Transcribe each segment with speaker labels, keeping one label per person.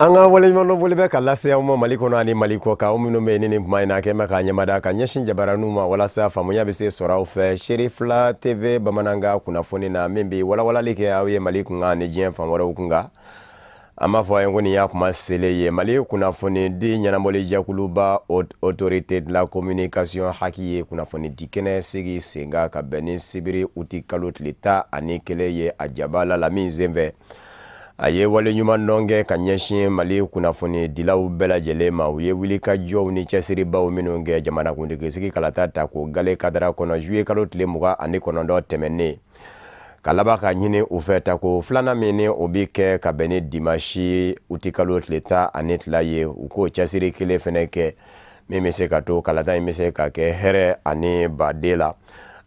Speaker 1: An ka waleɲumandɔn foli bɛ ka lase aw ma Mali kɔnɔ ani Mali kɔ kan, aw minnu bɛ yen ni nin kuma in na kɛ bɛ k'a ɲɛmada ka ɲɛsin jabaraninw ma walasa faamuya bɛ se sɔrɔ aw fɛ Cherifla TV bamanankan kunnafoni na, min bɛ walawalali kɛ aw ye Mali kunkan ni diɲɛ fan wɛrɛw kunkan. An b'a fɔ a ye ko nin y'a kuma selen ye Mali kunnafoni di ɲɛnabɔli jɛkuluba Autorité de la communication HAC ye kunnafoni di kɛnɛ sigi sen kan ka bɛn ni sibiri uti kalo tile 11 ye a jabala la, min senfɛ a ye waleɲuman kɛ ka ɲɛsin Mali kunnafoni dilaw bɛɛ lajɛlen ma. U ye wulikajɔw ni cɛsiribaw minnu kɛ jamanakuntigi kalata ta ko gale kadara kɔnɔ juillet kalo tile 29 tɛmɛnen, ka laban ka ɲini u fɛ tako filanan min ni o bi kɛ ka bɛn ni dimanche uti kalo tile 12 ye, u k'o cɛsiri kelen fɛnɛ kɛ min bɛ se ka to kalata in bɛ se ka kɛ hɛrɛ ani baden la.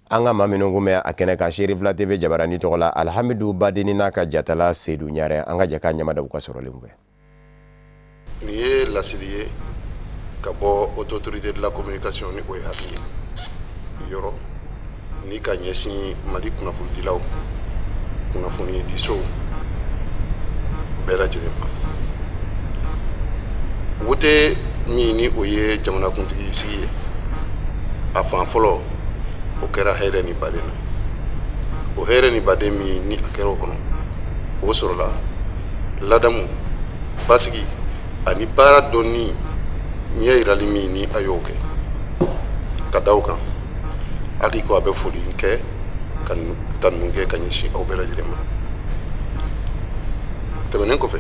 Speaker 1: An ka maa minnu kun bɛ a kɛnɛ kan Cherifla TV jabarani tɔgɔ la, Alhamidu Badeni n'a ka jatala Seydou Ɲarɛ, an ka jɛ k'a ɲɛmada u ka sɔrɔlenw fɛ.
Speaker 2: Nin ye laseli ye ka bɔ Autorité de la communication ni o ye HAC ye yɔrɔ ni ka ɲɛsin Mali kunnafonidilaw, kunnafonidisow bɛɛ lajɛlen ma. Wote min ni o ye jamanakuntigi sigi ye, a fan fɔlɔ o kɛra hɛrɛ ni baden na. O hɛrɛ ni baden min ni a kɛra o kɔnɔ, o sɔrɔla ladamu, basigi ani baara dɔnni ɲɛ yirali min ni a y'o kɛ ka da o kan. HAC ko a bɛ foli kɛ ka tanu kɛ ka ɲɛsin aw bɛɛ lajɛlen ma. Tɛmɛnen kɔfɛ,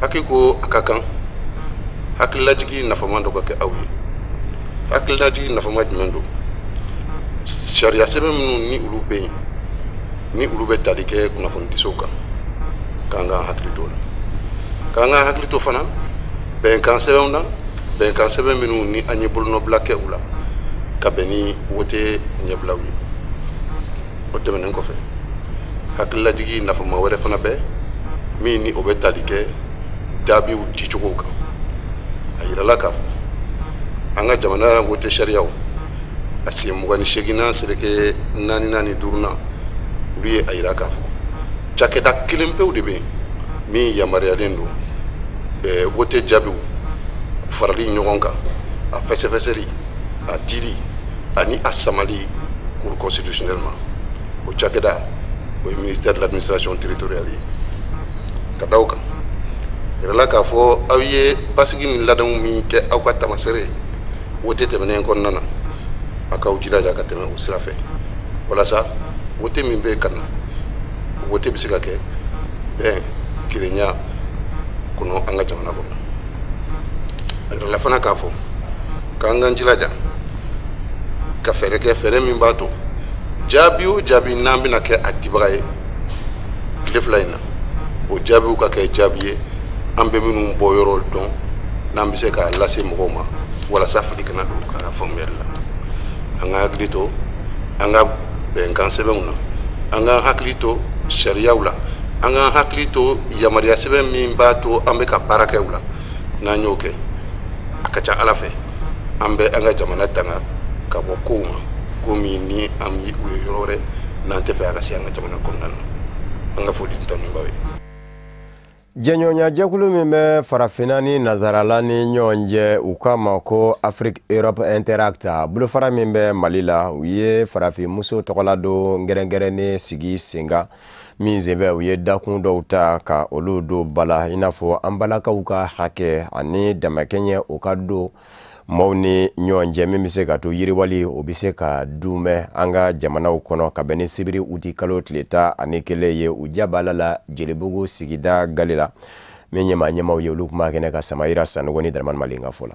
Speaker 2: HAC ko a ka kan hakililajigi nafama dɔ ka kɛ aw ye. Hakililajigi nafama jumɛn don? Sariya sɛbɛn minnu ni olu bɛ yen ni olu bɛ tali kɛ kunnafonidisow kan, k'an k'an hakili to o la, k'an k'an hakili to fana bɛnkan sɛbɛnw na, bɛnkan sɛbɛn minnu ni an ye bolonɔbila kɛ u la ka bɛn ni wote ɲɛbilaw ye. O tɛmɛnen kɔfɛ, hakililajigi nafama wɛrɛ fana bɛ min ni o bɛ tali kɛ jaabiw dicogow kan. A yirala k'a fɔ an ka jamana wote sariyaw a sen 28nan seleke 4nan ni 5nan, olu ye a yira k'a fɔ cakɛda kelen pewu de bɛ yen min yamaruyalen don wote jaabiw farali ɲɔgɔn kan, a fɛsɛfɛsɛli, a dili ani a samali Cour constitutionnelle ma. O cakɛda o ye ministère de l'Administration territoriale ye. Ka da o kan, yirala k'a fɔ aw ye basigi ni ladamu min kɛ aw ka taamasere ye wote tɛmɛnen kɔnɔna na, a k'aw jilaja ka tɛmɛ o sira fɛ walasa wote min bɛ ka na, wote bɛ se ka kɛ bɛn kelenya kɔnɔ an ka jamana kɔnɔ. A yirala fana k'a fɔ k'an k'an jilaja ka fɛɛrɛ kɛ, fɛɛrɛ min b'a to jaabi o jaabi n'an bɛna kɛ a dibaga ye tile 2 in na, o jaabiw ka kɛ jaabi ye an bɛ minnu bɔ yɔrɔ dɔn, n'an bɛ se k'a lase mɔgɔw ma walasa fili kana don a ka faamuyali la. An ka hakili to an ka bɛnkan sɛbɛnw na, an ka hakili to sariyaw la, an ka hakili to yamaruya sɛbɛn min b'a to an bɛ ka baara kɛ u la. N'an y'o kɛ, a ka ca Ala fɛ an bɛ an ka jamana tanga ka bɔ kow ma, ko min ni an bɛ u ye yɔrɔ wɛrɛ n'an tɛ fɛ a ka se an ka jamana kɔnɔna na. An ka foli tanu b'aw ye.
Speaker 1: Jɛɲɔgɔnya jɛkulu min bɛ farafinna ni nazarala ni ɲɔgɔn cɛ, u k'a ma ko Afrique Europe Interact, bolofara min bɛ Mali la, u ye farafin muso tɔgɔla don gɛrɛngɛrɛnnen sigi sen kan, min senfɛ u ye dakun dɔw ta ka olu don ba la, i n'a fɔ an balakaw ka hakɛ ani damakɛɲɛ o ka don maaw ni ɲɔgɔn cɛ, min bɛ se ka to yiriwali o bɛ se ka dunmɛ an ka jamanaw kɔnɔ. Ka bɛn ni sibiri uti kalo tile 11 ye, u jabala la Jelibugu sigida gale la, min ɲɛmaa ɲɛmaaw ye, olu kuma kɛnɛ ka Samayira Sanogo ni Daramani Malen ka fɔ la.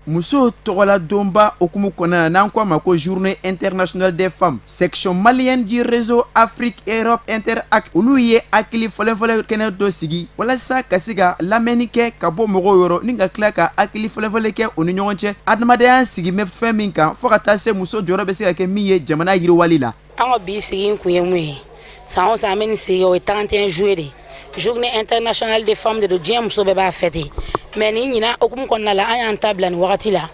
Speaker 3: Musow tɔgɔla donba hukumu kɔnɔna na, n'an ko a ma ko Journée internationale des femmes, section malienne du réseau Afrique Europe Interact, olu ye hakili fɔlɔfɔlɔ kɛnɛ dɔ sigi walasa ka se ka lamɛnni kɛ ka bɔ mɔgɔw yɔrɔ ni ka tila ka hakili fɔlɔfɔlɔ kɛ u ni ɲɔgɔn cɛ, adamadenya sigi bɛ fɛn min kan, fo ka taa se muso jɔyɔrɔ bɛ se ka kɛ min ye jamana yiriwali la.
Speaker 4: An ka bi sigi in kun ye mun ye? San o san an bɛ nin sigi, o ye 31 juillet de ye, Journée internationale des femmes de don, diɲɛ muso bɛɛ b'a fêter. Mais nin ɲinan hukumu kɔnɔna la, an y'an ta bila nin wagati la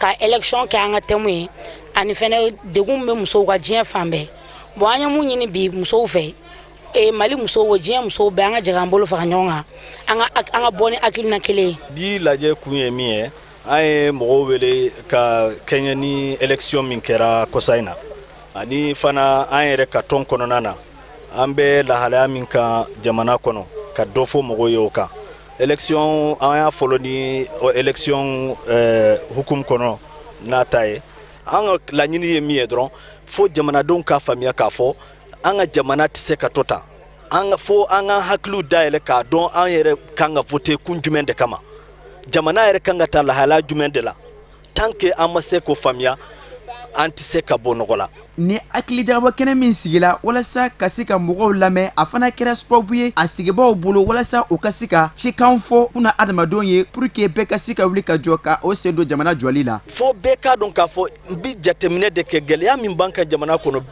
Speaker 4: ka élection kɛ an ka thème ye, ani fɛnɛ degun bɛ musow ka diɲɛ fan bɛɛ. Bon, an ye mun ɲini bi musow fɛ? Mali musow o diɲɛ musow bɛɛ, an ka jɛ k'an bolo fara ɲɔgɔn kan, an ka bɔ ni hakilina kelen ye.
Speaker 5: Bi lajɛ kun ye min ye, an ye mɔgɔw wele ka kɛɲɛ ni élection min kɛra kɔsa in na, ani fana an yɛrɛ ka tɔn kɔnɔna na, an bɛ lahalaya min kan jamana kɔnɔ, ka dɔ fɔ mɔgɔw ye o kan. Élection, an y'a fɔlɔ ni élection hukumu kɔnɔ n'a ta ye. An ka laɲini ye min ye dɔrɔn, fo jamanadenw k'a faamuya k'a fɔ an ka jamana tɛ se ka to tan. An fo an ka hakiliw dayɛlɛ k'a dɔn an yɛrɛ kan ka voter kun jumɛn de kama, jamana yɛrɛ kan ka taa lahalaya jumɛn de la. Tant que an ma se k'o faamuya, an tɛ se ka bɔ nɔgɔ la.
Speaker 3: Ni hakilijagabɔ kɛnɛ min sigila walasa ka se ka mɔgɔw lamɛn, a fana kɛra sababu ye a sigibaw bolo walasa u ka se ka cikan fɔ kunna adamadenw ye, pour que bɛɛ ka se ka wuli ka jɔ ka o sen don jamana jɔli la.
Speaker 5: Fo bɛɛ k'a dɔn k'a fɔ n bi jateminɛ de kɛ gɛlɛya min b'an ka jamana kɔnɔ,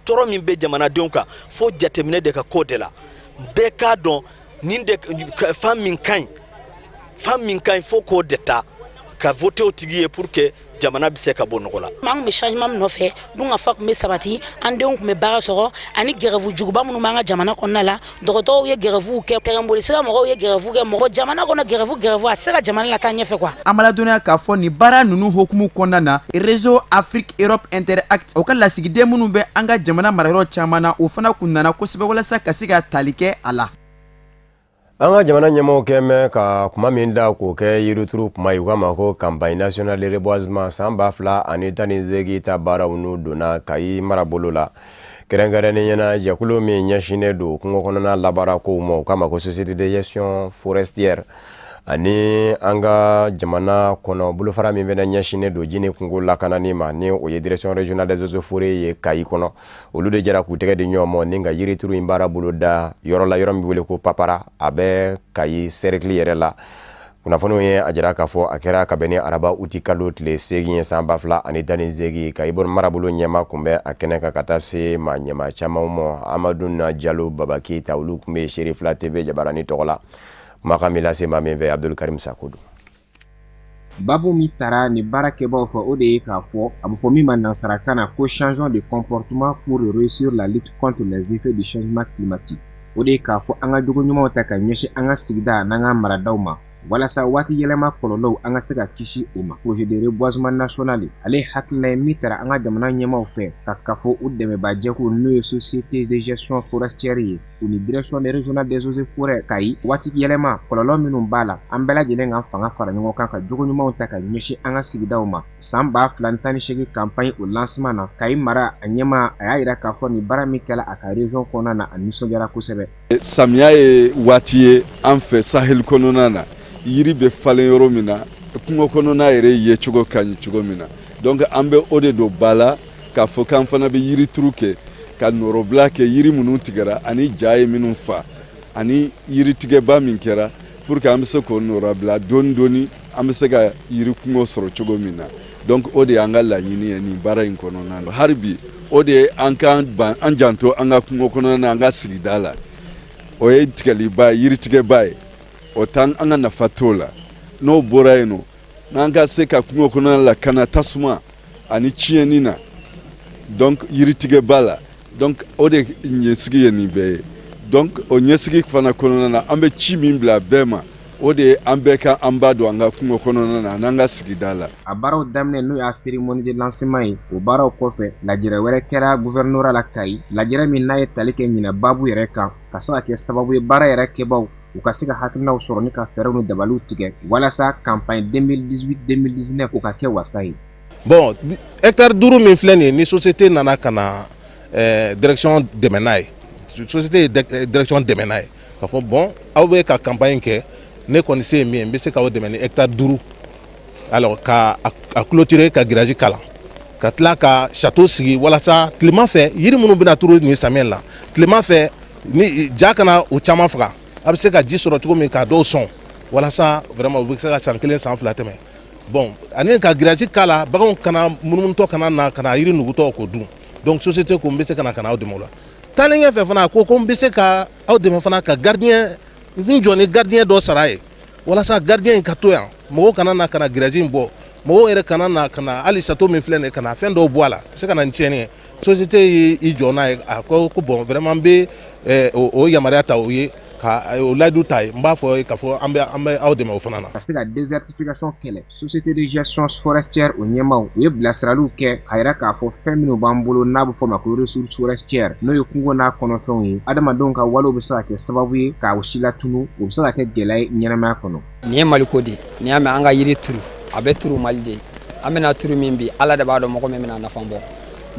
Speaker 5: tɔɔrɔ min bɛ jamanadenw kan, fo jateminɛ de ka k'o de la. Bɛɛ k'a dɔn nin de fan min ka ɲi, fan min ka ɲi, fo k'o de ta ka voter o tigi ye pour que jamana bɛ se ka bɔ nɔgɔ la.
Speaker 4: An tun bɛ changement min nɔfɛ, dun ka fa tun bɛ sabati, an denw tun bɛ baara sɔrɔ, ani grève juguba minnu b'an ka jamana kɔnɔna la. Dɔgɔtɔrɔw ye grève kɛ, tɛrɛnboli sira mɔgɔw ye grève kɛ, mɔgɔ jamana kɔnɔ grève, a tɛ se ka jamana lataa ɲɛfɛ quoi.
Speaker 3: An b'a ladɔnniya k'a fɔ nin baara ninnu hukumu kɔnɔna na, Réseau Afrique Europe Interact, o ka lasigiden minnu bɛ an ka jamana marayɔrɔ caman na, o fana kun nana kosɛbɛ walasa ka se ka tali kɛ a la.
Speaker 1: An ka jamana ɲɛmɔgɔw kɛ mɛn ka kuma min da k'o kɛ yirituru kuma ye, u k'a ma ko campagne nationale de reboisement san 2018 ta baaraw n'u donna Kayi marabolo la. Kɛrɛnkɛrɛnnenya la, jɛkulu min ɲɛsinnen don kungo kɔnɔna labaara kow ma, u k'a ma ko société de gestion forestière, ani an ka jamana kɔnɔ bolofara min fana ɲɛsinnen don ji ni kungo lakanani ma, ni o ye direction régionale des eaux et forêts ye Kayi kɔnɔ, olu de jɛra k'u tɛgɛ di ɲɔgɔn ma ni ka yirituru in baara bolo da yɔrɔ la, yɔrɔ min bɛ wele ko Papara, a bɛ Kayi cercle yɛrɛ la. Kunnafoniw ye a jira k'a fɔ a kɛra ka bɛn ni araba uti kalo tile 8 ye san 2018. Kayi marabolo ɲɛma tun bɛ a kɛnɛ kan ka taa se maa ɲɛmaa caman ma. Amadu na Jalo Baba Keyita, olu tun bɛ Serifila TV jabarani tɔgɔ la. Kumakan min lase maa min fɛ, Abdul Karim Sako don.
Speaker 6: Babu min tara ni baarakɛbaw fɛ, o de ye k'a fɔ a bɛ fɔ min ma nansarakan na ko changement de comportement pour réussir la lutte contre les effets du changement climatique. O de ye k'a fɔ an ka jogo ɲumanw ta ka ɲɛsin an ka sigida n'an ka maradaw ma, walasa waati yɛlɛma kɔlɔlɔw an ka se ka kisi o ma. Projet de reboisement national, ale ye hakilina ye min tara an ka jamana ɲɛmaaw fɛ ka kafo u dɛmɛbajɛkulu n'o ye société de gestion forestière ye, u ni direction régionale des eaux et forêts Kayi. Waati yɛlɛma kɔlɔlɔ minnu b'a la, an bɛɛ lajɛlen ka fanga fara ɲɔgɔn kan ka jogo ɲumanw ta ka ɲɛsin an ka sigidaw ma. San 2018 campagne o lancement na, Kayi mara a ɲɛmaa a y'a yira k'a fɔ nin baara min kɛla a ka région kɔnɔna na, a nisɔndiyara kosɛbɛ.
Speaker 7: Samiya ye waati ye an fɛ Sahel kɔnɔna na, yiri bɛ falen yɔrɔ min na, kungo kɔnɔna yɛrɛ ye cogo ka ɲi cogo min na. Donc an bɛ o de don ba la k'a fɔ k'an fana bɛ yirituru kɛ ka nɔrɔbila kɛ yiri minnu tigɛra ani ja ye minnu fa ani yiritigɛba min kɛra, pour que an bɛ se k'o nɔrɔbila dɔɔni dɔɔni, an bɛ se ka yiri kungo sɔrɔ cogo min na. Donc o de y'an ka laɲini ye nin baara in kɔnɔna na. Hali bi o de ye an k'an ban an janto an ka kungo kɔnɔna na, an ka sigida la. O ye tigɛliba ye, yiritigɛba ye, o t'an an ka nafa t'o la. N'o bɔra yen nɔ, n'an ka se ka kungo kɔnɔna lakana tasuma ani tiɲɛni na, donc yiritigɛba la, donc o de ɲɛsigi ye nin bɛɛ ye. Donc o ɲɛsigi fana kɔnɔna na, an bɛ ci min bila bɛɛ ma, o de ye an bɛɛ ka an ba don an ka kungo kɔnɔna na an'an ka sigida la.
Speaker 6: A baaraw daminɛ n'o y'a cérémonie de lancement ye, o baaraw kɔfɛ lajɛrɛ wɛrɛ kɛra gouvernorat la Kayi, lajɛrɛ min n'a ye tali kɛ ɲinɛ baabu yɛrɛ kan, ka se ka kɛ sababu ye baara yɛrɛ kɛbaw u ka se ka hakilinaw sɔrɔ ni ka fɛɛrɛw ni dabaliw tigɛ walasa campagne 2018-2019 o ka kɛ wasa ye.
Speaker 8: Bon, hectare 5 min filɛ nin ye, ni société nana ka na direction dɛmɛ n'a ye, société ye direction dɛmɛ n'a ye k'a fɔ bon, aw bɛ ka campagne kɛ, ne kɔni se ye min ye, n bɛ se k'aw dɛmɛ ni hectare 5, alors ka a clôturer, ka grillage kalan, ka tila ka château sigi walasa tilema fɛ yiri minnu bɛna turu nin samiyɛ la, tilema fɛ ni ja kana o caman faga, a bɛ se ka ji sɔrɔ cogo min k'a dɔw sɔn walasa vraiment u bɛ se ka san 1 san 2 tɛmɛ. Bon, ani ka grillage k'a la, baganw kana munummunutɔ kana na ka na yiri nugutɔ k'o dun. Donc société ko n bɛ se ka na aw dɛmɛ o la. Taalen ɲɛfɛ fana, a ko ko n bɛ se ka aw dɛmɛ fana ka gardien n jɔ ni gardien dɔ sara ye, walasa gardien in ka to yan, mɔgɔw kana na ka na grillage in bɔ, mɔgɔw yɛrɛ kana na ka na hali château min filɛ nin ye ka na fɛn dɔw bɔ a la, a bɛ se ka na ni tiɲɛni ye. Société y'i jɔ n'a ye, a ko ko bon, vraiment n bɛ o yamaruya ta o ye, ka o layidu ta ye. N b'a fɔ k'a fɔ an bɛ aw dɛmɛ o fana na.
Speaker 6: Ka se ka désertification kɛlɛ, société de gestion forestière o ɲɛmaw, u ye bilasiraliw kɛ k'a yira k'a fɔ fɛn minnu b'an bolo n'a bɛ fɔ o ma ko ressources forestières, n'o ye kungo n'a kɔnɔfɛnw ye, adamadenw ka walew bɛ se ka kɛ sababu ye k'a si latunu, o bɛ se ka kɛ gɛlɛya ye ɲɛnamaya kɔnɔ.
Speaker 9: Nin ye Maliko de ye. N'i y'a mɛn an ka yiri turu, a bɛ turu Mali de. An bɛna turu min bi, Ala de b'a dɔn mɔgɔ min bɛna nafa bɔ.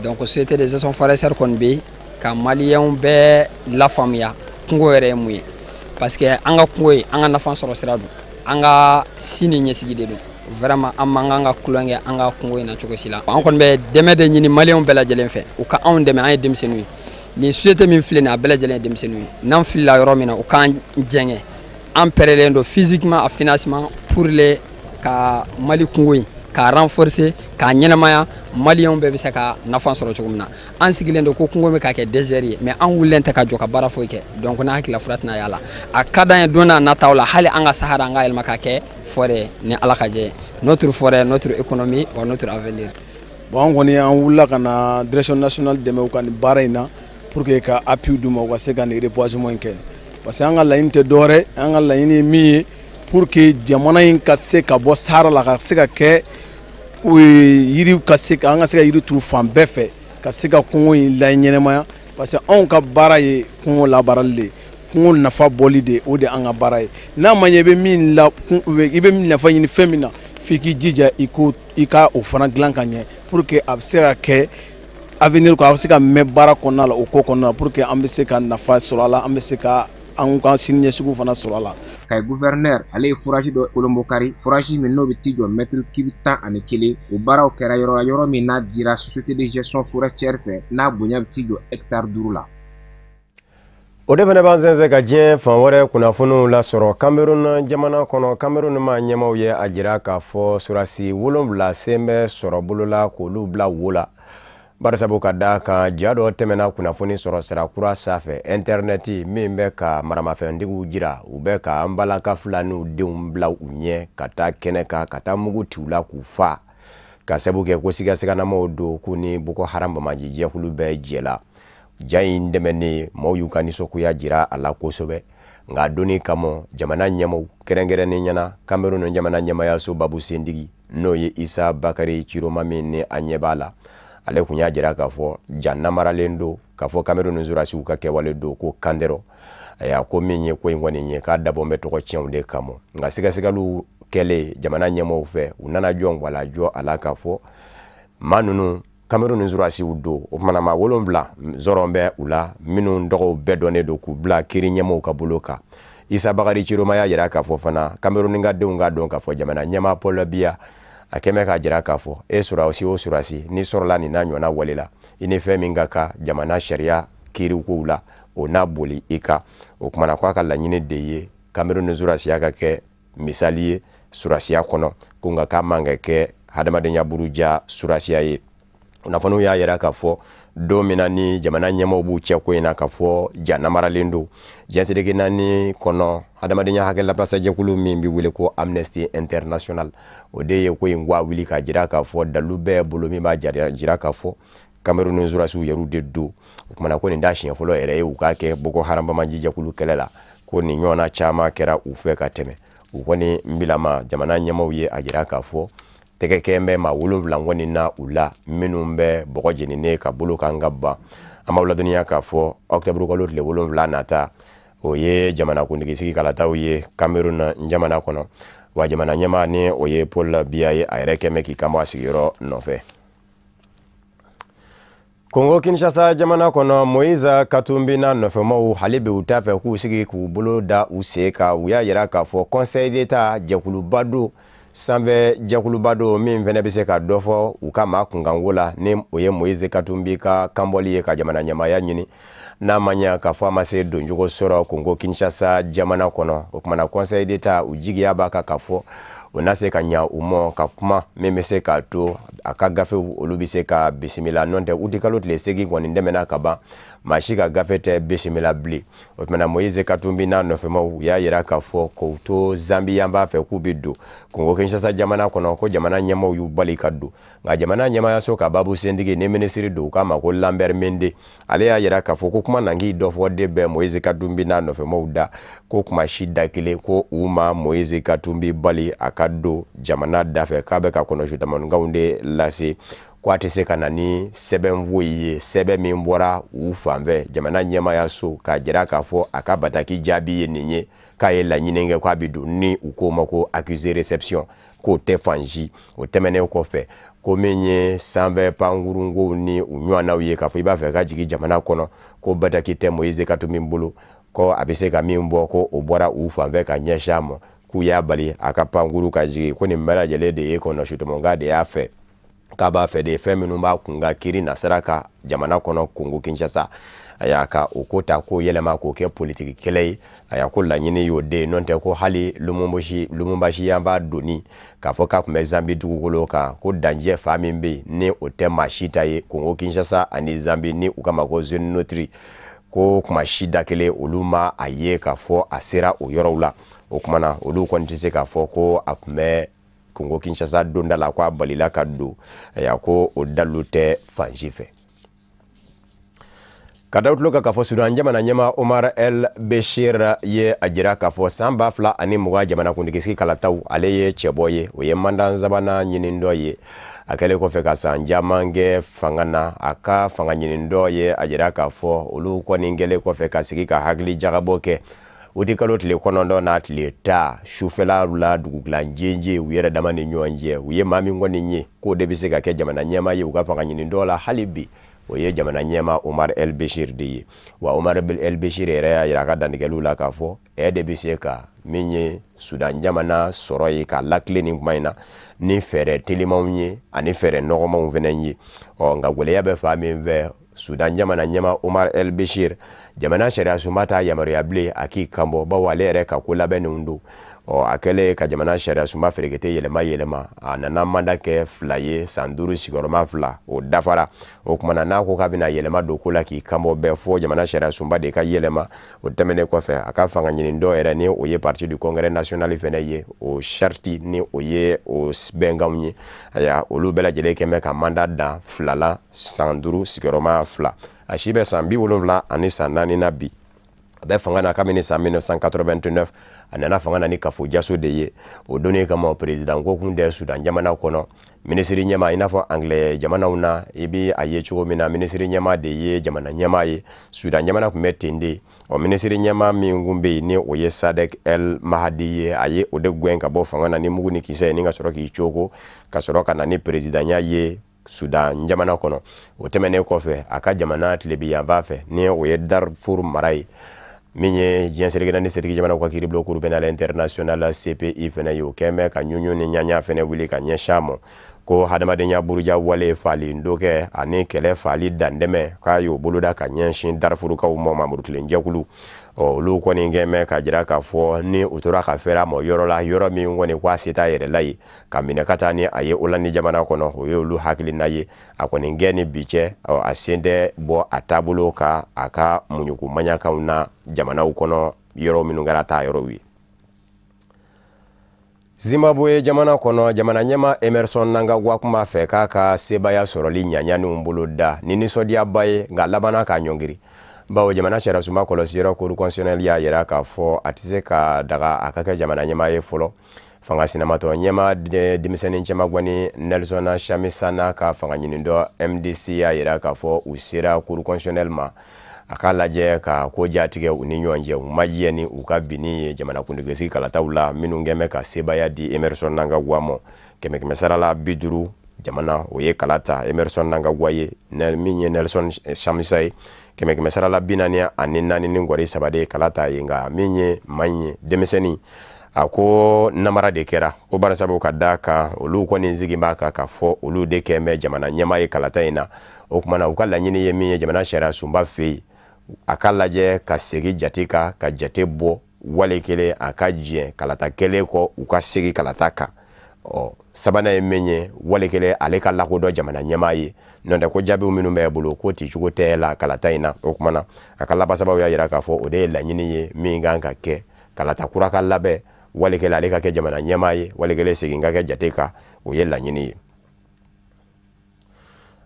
Speaker 9: Donc société de gestion forestière kɔni bɛ ka Maliyɛnw bɛɛ lafaamuya kungo yɛrɛ ye mun ye, parce que an ka kungo ye an ka nafa sɔrɔ sira don, an ka sini ɲɛsigi de don. Vraiment, an man kan ka tulonkɛ an ka kungo in na cogo si la. An kɔni bɛ dɛmɛ de ɲini Maliyɛnw bɛɛ lajɛlen fɛ, u ka anw dɛmɛ. An ye denmisɛnninw ye, nin société min filɛ nin ye, a bɛɛ lajɛlen ye denmisɛnninw ye. N'an filila yɔrɔ min na, u k'an jɛngɛ. An pɛrɛlen don physiquement a financement pour le ka Mali kungo in k'a renforcer, k'a ɲɛnamaya, Maliyɛnw bɛɛ bɛ se ka nafa sɔrɔ cogo min na. An sigilen don ko kungo bɛ ka kɛ désert ye, mais an wulilen tɛ ka jɔ ka baara foyi kɛ. Donc n'a hakili la, fura tɛna y'a la. A ka d'an ye don n'a nataw la, hali an ka Sahara, an ka yɛlɛma ka kɛ forêt ni Ala ka jɛ. Notre forêt, notre économie wa notre avenir.
Speaker 10: Bon, an kɔni an wulila ka na direction nationale dɛmɛ u ka nin baara in na pour que ka appui d'u ma, u ka se ka nin reboisement in kɛ, parce que an ka laɲini tɛ dɔwɛrɛ, an ka laɲini ye min ye pour que jamana in ka se ka bɔ Sahara la, ka se ka kɛ yiri, ka se an ka se ka yiri turu fan bɛɛ fɛ, ka se ka kungo in laɲɛnɛmaya, parce que anw ka baara ye kungo labaarali de ye, kungo nafa bɔli de, o de an ka baara ye. N'a ma ɲɛ i bɛ min la, i bɛ min nafa ɲini fɛn min na, f'i k'i jija i ko i ka o fana dilan ka ɲɛ pour que a bɛ se ka kɛ avenir kɔ, a bɛ se ka mɛn baara kɔnɔna la, o ko kɔnɔna la, pour que an bɛ se ka nafa sɔrɔ a la, an bɛ se ka an ka sini ɲɛsigiw fana sɔrɔ a la.
Speaker 6: Kayi gouverneur, ale ye forage dɔ Kolonbokari, forage min n'o bɛ t'i jɔ mètre cube 11. O baaraw kɛra yɔrɔ la, yɔrɔ min n'a dira société de gestion forestière fɛ, n'a bonya bɛ t'i jɔ hectare 5 la.
Speaker 1: O de fana b'an sɛnsɛn ka diɲɛ fan wɛrɛ kunnafoniw lasɔrɔ. Cameroun jamana kɔnɔ, Cameroun ma ɲɛmaw ye a jira k'a fɔ surasi 7 sen bɛ sɔrɔ bolo la k'olu bila wo la, barisabu ka da kan ja dɔ tɛmɛna kunnafoni sɔrɔ sira kura sanfɛ, intɛrɛnɛti, min bɛ ka maramafɛntigiw jira u bɛ ka an balaka fila n'u denw bila u ɲɛ ka taa kɛnɛ kan, ka taa mugu ci u la k'u fa, ka sabu kɛ ko sigasiganamaw don k'u ni Boko Haram bamaji jɛkulu bɛɛ jɛla. Ja in dɛmɛnen, maaw y'u ka nisɔngoya jira a la kosɛbɛ. Nka donni kama, jamana ɲɛmaw, kɛrɛnkɛrɛnnen ɲɛna Cameroun jamana ɲɛmayaso babu sendigi, n'o ye Isa Bakari Ciroma min ni a ɲɛ b'a la, ale kun y'a jira k'a fɔ ja namaralen don, k'a fɔ Cameroun surasiw ka kɛwale don ko kandɛrɔ. Ayiwa, ko min ye ko in kɔni ye, k'a dabɔ bɛ tɔgɔ tiɲɛw de kama. Nka sɛgɛsɛgɛliw kɛlen jamana ɲɛmaw fɛ, u nana jɔn wala jɔ a la k'a fɔ maa ninnu Cameroun surasiw don. O kumana, maa 7 zɔrɔn bɛ u la minnu tɔgɔw bɛɛ dɔnnen don, k'u bila kiiri ɲɛmaw ka bolo kan. Isa Bakari Ciroma y'a jira k'a fɔ fana Cameroun ka denw ka dɔn k'a fɔ jamana ɲɛmaa Paul Biya a kɛmɛ k'a jira k'a fɔ e surasi o surasi n'i sɔrɔla nin n'a ɲɔgɔnna wale la, i ni fɛn min ka kan jamana sariya kiirikow la, o n'a boli i kan. O kumana, k'a ka laɲini de ye Cameroun surasiya ka kɛ misali ye surasiya kɔnɔ, ko nka k'a man ka kɛ hadamadenya buruja surasiya ye. Kunnafoniw y'a yira k'a fɔ don min na ni jamana ɲɛmaaw b'u cɛ ko in na k'a fɔ ja namaralen don, diɲɛ seleke naani kɔnɔ hadamadenya hakɛ lafasajɛkulu min bɛ wele ko Amnesty International, o de ye ko in gwa wuli k'a jira k'a fɔ dalu bɛɛ bolo min b'a jira k'a fɔ Cameroun surasiw yɛrɛw de don. O kumana, ko nin t'a siɲɛ fɔlɔ yɛrɛ ye u k'a kɛ Boko Haram bamaji jɛkulu kɛlɛ la, ko nin ɲɔgɔnna caman kɛra u fɛ ka tɛmɛ. U kɔni bilama jamana ɲɛmaaw ye a jira k'a fɔ tɛgɛ kɛ bɛ maa 7 kɔni na u la minnu bɛ bɔgɔ jeninen ka bolo kan ka ban. An b'aw ladɔnniya k'a fɔ ɔkutɔburu kalo tile 7 nata, o ye jamanakuntigi sigi kalataw ye Cameroun jamana kɔnɔ. Wa jamana ɲɛmaa ni o ye Paul Biya ye, a yɛrɛ kɛmɛ k'i kanbɔ a sigiyɔrɔ nɔfɛ. Kongo Kinshasa jamana kɔnɔ, Moïse Katumbi n'a nɔfɛmaw hali bi u t'a fɛ k'u sigi k'u bolo da u sen kan. U y'a jira k'a fɔ Conseil d'État jɛkuluba don, sanfɛ jɛkuluba don min fɛnɛ bɛ se ka dɔ fɔ u ka maa kunkanko la, ni o ye Moïse Katumbi ka kanbɔli ye ka jamana ɲɛmaaya ɲini, n'a ma ɲɛ k'a fɔ a ma se doncogo sɔrɔ Kongo Kinshasa jamana kɔnɔ. O kumana, Conseil d'État u jigiya b'a kan k'a fɔ o na se ka ɲa u mɔ ka kuma min bɛ se k'a to a ka gafew olu bɛ se ka bisimila. N'o tɛ, utikalo tile 8 kɔni tɛmɛna ka ban. Maa si ka gafe tɛ bisimila bilen. O tuma na Moise Katumbi n'a nɔfɛmaw, u y'a yira k'a fɔ k'u to Zambi yan b'a fɛ k'u bɛ don Kongo Kinshasa jamana kɔnɔ, ko jamana ɲɛmaaw y'u bali ka don. Nka jamana ɲɛmaayaso ka baabu sentigi ni minisiri don, u k'a ma ko Lambert Mende, ale y'a yira k'a fɔ ko kuma nangi dɔ fɔ de bɛ Moise Katumbi n'a nɔfɛmaw da, ko kuma si da kelen ko u ma Moise Katumbi bali a ka don jamana dafɛ, k'a bɛ ka kɔnɔsutamaninkaw de lase, ko a tɛ se ka na ni sɛbɛn foyi ye, sɛbɛn min bɔra u fanfɛ jamana ɲɛmaayaso k'a jira k'a fɔ a ka bataki jaabi ye nin ye, k'a ye laɲini kɛ k'a bɛ don, ni u k'o ma ko accusé réception, k'o tɛ fan si. O tɛmɛnen kɔfɛ, ko min ye sanfɛ pankurunkow ni u ɲɔgɔnnaw ye, k'a fɔ i b'a fɛ ka jigin jamana kɔnɔ, ko bataki tɛ Moise Katumbi bolo, ko a bɛ se ka min bɔ, ko o bɔra u fanfɛ ka ɲɛsin a ma, k'u y'a bali a ka pankuru ka jigin, ko nin bɛɛ lajɛlen de ye kɔnɔsutɔmɔnka de y'a fɛ, k'a b'a fɛ de fɛn minnu b'a kun ka kiiri nasira ka jamana kɔnɔ Kongo Kinshasa, a y'a ka o ko ta k'o yɛlɛma k'o kɛ politiki kɛlɛ ye. A y'a ko laɲini y'o de ye, n'o tɛ ko hali Lubumbashi yan b'a doni k'a fɔ k'a tun bɛ Zambi dugukolo kan, ko danjɛ fa min bɛ yen ni o tɛ maa si ta ye Kongo Kinshasa ani Zambi, ni u kama ko zone neutre, ko kuma si da kelen olu ma a ye k'a fɔ a sera o yɔrɔw la. O kuma na, olu kɔni tɛ se k'a fɔ ko a tun bɛ Kongo Kinshasa donda la, ko a balila ka don, ayiwa, ko o dalu tɛ fan si fɛ. Ka da tulo kan k'a fɔ Sudan jamana ɲɛmaa Omar El Bashir ye a jira k'a fɔ san 2020 jamanakuntigisigi kalataw, ale ye cɛbɔ ye, o ye mandat sabanan ɲini dɔ ye. A kɛlen kɔfɛ ka san caman kɛ fanga na, a ka fanga ɲini dɔ ye a jira k'a fɔ olu kɔni kɛlen kɔfɛ ka sigi ka hakili jagabɔ kɛ o kalo tile 9 n'a tile 10 sufɛla la, dugukilan jenje u yɛrɛ dama ni ɲɔgɔn cɛ, u ye maa min kɔni ye k'o de bɛ se ka kɛ jamana ɲɛmaa ye u ka fanga ɲini dɔ la hali bi, o ye jamana ɲɛmaa Omar El Bashir de ye. Wa Omar El Bashir yɛrɛ y'a yira a ka dantigɛliw la k'a fɔ e de bɛ se ka min ye Sudan jamana sɔrɔ ye k'a lakile nin kuma in na ni fɛɛrɛ telimanw ye ani fɛɛrɛ nɔgɔmanw fana ye. Ɔ nka gɛlɛya bɛ fan min fɛ, Sudan jamana ɲɛmaa Omar El Bashir, jamana sariya sunba t'a yamaruya bilen a k'i kanbɔ, bawo ale yɛrɛ ka ko labɛnnenw don. Ɔ a kɛlen ka jamana sariya sunba ferekete yɛlɛma yɛlɛma, a nana mandat kɛ 2 ye, san 5 sigiyɔrɔma 2, o dafara. O kuma na, n'a ko k'a bɛna yɛlɛma don ko la k'i kanbɔ bɛɛ, fo jamana sariya sunba de ka yɛlɛma. O tɛmɛnen kɔfɛ, a ka fanga ɲini dɔ yɛrɛ, ni o ye Parti du Congrès national fɛnɛ ye, o charte ni o ye o bɛnkanw ye, ayiwa, olu bɛɛ lajɛlen kɛn bɛ ka mandat dan 2 la, san 5 sigiyɔrɔma 2. A si bɛ san 74 na bi. A bɛ fanga na kabini san 1989. A nana fanga na ni kafo jaso de ye. O donni kama, président ko kun tɛ Sudan jamana kɔnɔ. Minisiri ɲɛmaa, i n'a fɔ anglais jamanaw na i bi a ye cogo min na, minisiri ɲɛmaa de ye jamana ɲɛmaa ye, Sudan jamana tun bɛ ten de. Ɔ minisiri ɲɛmaa min kun bɛ yen, ni o ye Sadek El Mahdi ye, a ye o de gɛn ka bɔ fanga na ni mugu ni kisɛ ye, ni ka sɔrɔ k'i coko ka sɔrɔ ka na ni présidentya ye Sudan jamana kɔnɔ. O tɛmɛnen kɔfɛ, a ka jamana tilebiyanfan fɛ, ni o ye Darfur mara ye, min ye diɲɛ seleke naani setigi jamanaw ka kiiribulon Cour pénale internationale CPI fɛnɛ ye, o kɛn bɛ ka ɲuɲu ni ɲaɲa fɛnɛ wuli ka ɲɛsin a ma, ko hadamadenya buruja wale fali dɔ kɛ ani kɛlɛ fali dantɛmɛ, k'a y'o boloda ka ɲɛsin Darfurukaw ma. Mamuru tilen jɛkulu, ɔ olu kɔni kɛn bɛ ka jira k'a fɔ ni u tora ka fɛrɛ a ma yɔrɔ la, yɔrɔ min kɔni ko a se t'a yɛrɛ la ye, ka minɛ ka taa ni a ye Holandi jamana kɔnɔ, o ye olu hakilina ye. A kɔni gɛn ni bi cɛ, a sen tɛ bɔ a taabolo kan a ka muɲuku maɲakanw na jamanaw kɔnɔ, yɔrɔ minnu kɛra taa yɔrɔw ye. Zimbabwe jamana kɔnɔ, jamana ɲɛmaa Emerson Mnangagwa tun b'a fɛ k'a ka sebaaya sɔrɔli ɲaɲaniw bolo da ni nisɔndiyaba ye, nka labanna k'a ɲɔngiri, bawo jamana sariyasunba kɔlɔsiyɔrɔ Cour constitutionnelle y'a yira k'a fɔ a tɛ se ka daga a ka kɛ jamana ɲɛmaa ye fɔlɔ. Fanga sinamatɔ ɲɛmaa denmisɛnnin cɛmagɔni Nelson Chamisa n'a ka fanga ɲini dɔ MDC y'a yira k'a fɔ u sera Cour constitutionnelle ma a k'a lajɛ ka ko jatigɛ u ni ɲɔgɔn cɛ. U ma jɛ ni u ka binni ye jamanakuntigisigi kalataw la minnu kɛn bɛ ka sebaaya di Emerson Mnangagwa ma, 100 sara la 50 jamana o ye kala ta Emerson Mnangagwa ye. Min ye Nelson Chamisa ye, 100 sara la 44 ni gɔri 3 de ye kala ta ye. Nka min ye maa in ye denmisɛnnin, a ko namara de kɛra, ko barisabu ka da kan olu kɔni sigi b'a kan k'a fɔ olu de kɛn bɛ jamana ɲɛmaa ye kalata in na. O kuma na, u ka laɲini ye min ye jamana sariya sunba fɛ yen, a ka lajɛ ka segin jate kan, ka jate bɔ wale kelen, a ka jɛ kalata kɛlen kɔ u ka segin kalata kan. Ɔ sabanan ye min ye, wale kelen ale ka lakodɔn jamana ɲɛmaa ye, n'o tɛ ko jaabiw minnu bɛ bolo ko ticogo tɛ la kalata in na. O kuma na, a ka labasabaw y'a jira k'a fɔ o de ye laɲini ye min kan ka kɛ, kalata kura ka labɛn, wale kelen ale ka kɛ jamana ɲɛmaa ye, wale kelen segin ka kɛ jate kan, o ye laɲini ye.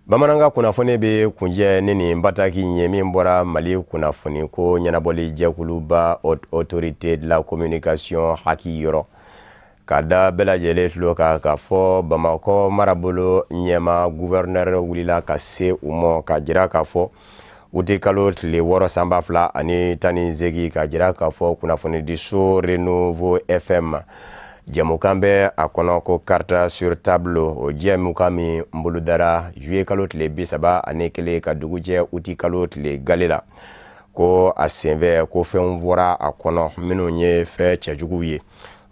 Speaker 1: Bamanankan kunnafoni bɛ kunjɛ ni nin bataki in ye min bɔra Mali kunnafoni ko ɲɛnabɔli jɛkuluba Autorité de la communication HAC yɔrɔ, ka da bɛɛ lajɛlen tulo kan k'a fɔ Bamakɔ marabolo ɲɛma gouverneur wulila ka se u ma ka jira k'a fɔ uti kalo tile 6 san 2018, ka jira k'a fɔ kunnafonidiso Renouveau FM jɛmukan bɛ a kɔnɔ ko carte sur table, o jɛmukan min bolodara juillet kalo tile 31 ka dugu jɛ uti kalo tile gale la, ko a senfɛ ko fɛnw fɔra a kɔnɔ minnu ye fɛn cɛjuguw ye.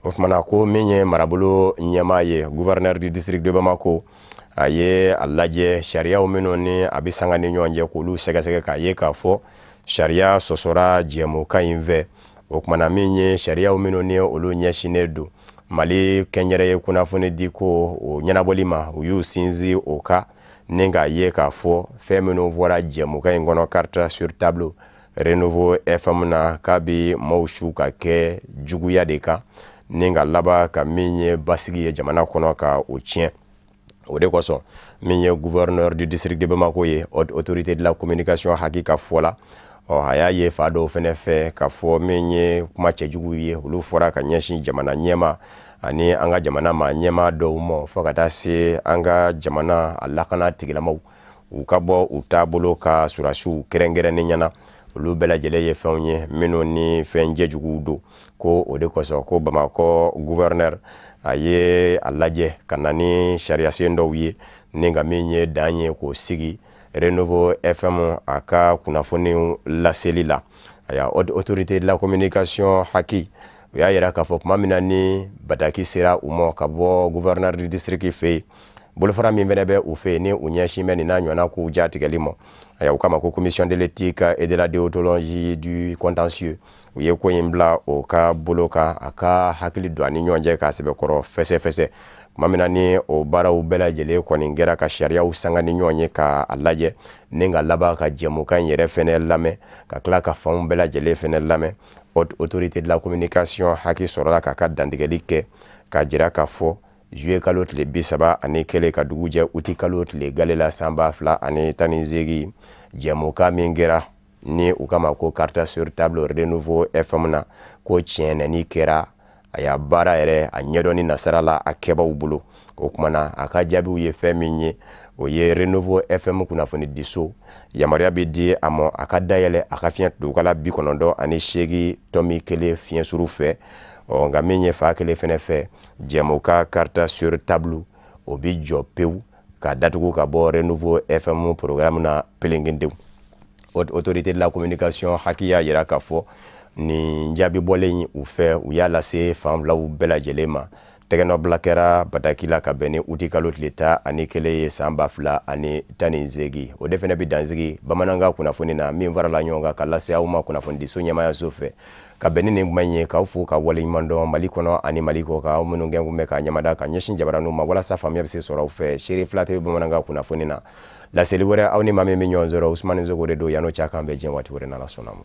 Speaker 1: O kumana ko min ye marabolo ɲɛmaa ye, gouverneur du district de Bamako, a ye a lajɛ sariyaw minnu ni a bɛ sanga ni ɲɔgɔn cɛ k'olu sɛgɛsɛgɛ k'a ye k'a fɔ sariya sɔsɔra jɛmukan in fɛ. O kumana min ye sariyaw minnu ni olu ɲɛsinnen don Mali kɛnyɛrɛye kunnafoni di ko o ɲɛnabɔli ma, u y'u sinsin o kan ni k'a ye k'a fɔ fɛn minnu fɔra jɛmukan in kɔnɔ carte sur table Renouveau FM na, k'a bɛ maaw su ka kɛ juguya de kan ni ka laban ka min ye basigi ye jamana kɔnɔ ka o tiɲɛ. O de kosɔn min ye gouverneur du district de Bamako ye, Autorité de la communication HAC ka fɔ la, ɔ a y'a ye fa dɔw fɛnɛ fɛ k'a fɔ min ye kuma cɛjuguw ye, olu fɔra ka ɲɛsin jamana ɲɛma ani an ka jamana maa ɲɛmaa dɔw ma, fo ka taa se an ka jamana a lakana tigilamaw u ka bɔ u taabolo ka surasiw kɛrɛnkɛrɛnnen ɲɛna. Olu bɛɛ lajɛlen ye fɛnw ye minnu ni fɛn jɛjuguw don. Ko o de kosɔn ko Bamakɔ gouverneur a ye a lajɛ ka na ni sariyasen dɔw ye ni ka min ye dan ye k'o sigi Renouveau FM a ka kunnafoniw laseli la. Aya, Autorité de la communication HAC u y'a yira k'a fɔ tuma min na ni bataki sera u ma ka bɔ gouverneur du district fɛ yen, bolofara min fɛnɛ bɛ u fɛ yen ni u ɲɛsin bɛ nin n'a ɲɔgɔnna kow jatigɛli ma, aya, u kama ko commission de l'éthique et de la déontologie du contentieux, u ye ko in bila o ka bolo kan a ka hakili don a ni ɲɔgɔn cɛ k'a sɛbɛkɔrɔ fɛsɛfɛsɛ. Tuma min na ni o baaraw bɛɛ lajɛlen kɔni kɛra ka sariyaw sanga ni ɲɔgɔn ye k'a lajɛ ni ka laban ka jɛmukan in yɛrɛ fɛnɛ lamɛn, ka tila ka fanw bɛɛ lajɛlen fɛnɛ lamɛn, Autorité de la communication HAC sɔrɔla k'a ka dantigɛli kɛ k'a jira k'a fɔ juillet kalo tile 31 ka dugu jɛ uti kalo tile gale la san 2018, jɛmukan min kɛra ni u kama ko carte sur table Renouveau FM na, ko tiɲɛnɛni kɛra a y'a baara yɛrɛ a ɲɛdɔnni nasira la a kɛbaw bolo. O kuma na a ka jaabiw ye fɛn min ye, o ye Renouveau FM kunnafonidiso yamaruya bɛ di a ma a ka dayɛlɛ a ka fiɲɛ dugukala 98.1 fiɲɛ suru fɛ. Ɔ nka min ye fa kelen fɛnɛ fɛ, jɛmukan carte sur table o bi jɔ pewu ka datugu ka bɔ Renouveau FM programme na pelengendenw. Autorité de la communication HAC y'a jira k'a fɔ nin jaabi bɔlen u fɛ, u y'a lase fan filaw bɛɛ lajɛlen ma. Tɛgɛnɔbila kɛra bataki la ka bɛn ni uti kalo tile 11 ye san 2018. O de fɛnɛ bɛ dansigi bamanankan kunnafoni na min farala ɲɔgɔn kan ka lase aw ma kunnafonidiso ɲɛmaayaso fɛ ka bɛn ni nin kuma in ye, k'aw fo ka waleɲuman dɔn Mali kɔnɔ ani Mali kɔ kan, aw minnu kɛ kun bɛ ka ɲamada ka ɲɛsin jabaraniw ma walasa faamuya bɛ se sɔrɔ aw fɛ. Seere fila tɛ bamanankan kunnafoni na. Laseli wɛrɛ aw ni maa min bɛ ɲɔgɔn sɔrɔ, Usumani Zogo de don. Yan'o cɛ, k'an bɛn diɲɛ waati wɛrɛ n'Ala sɔnna ma.